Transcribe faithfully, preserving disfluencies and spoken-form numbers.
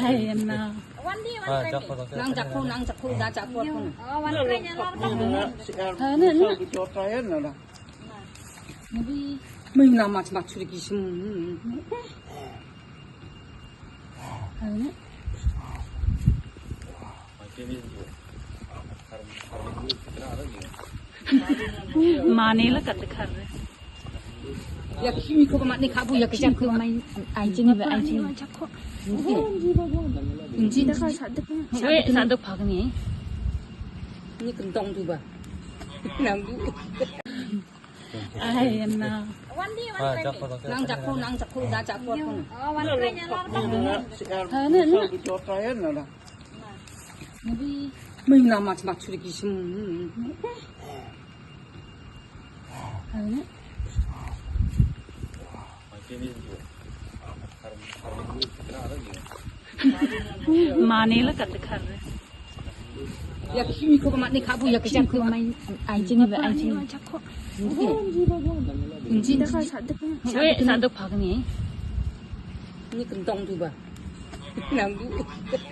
Ai na. Nang jakhu, nang jakhu, da jakhu. Ha na na. Mai na mach mach churi ki shim. Ha na. Mane la kat khar. Ya kimi ko mat ne khabu ya kimi ko mai ai jini ba ai jini. Injin. We sa dok phak ni. Ni kentong tu ba. Nang du. Ai na. Nang jakhu, nang jakhu, da jakhu. Ha na na. Mai na mach mach churi ki shim. Mane la kat khar. Ya kimi ko mat ne khabu ya kimi ko mai ai jini ba ai jini. Injin. We sa dok phak ni. Ni kentong tu ba. Nang du.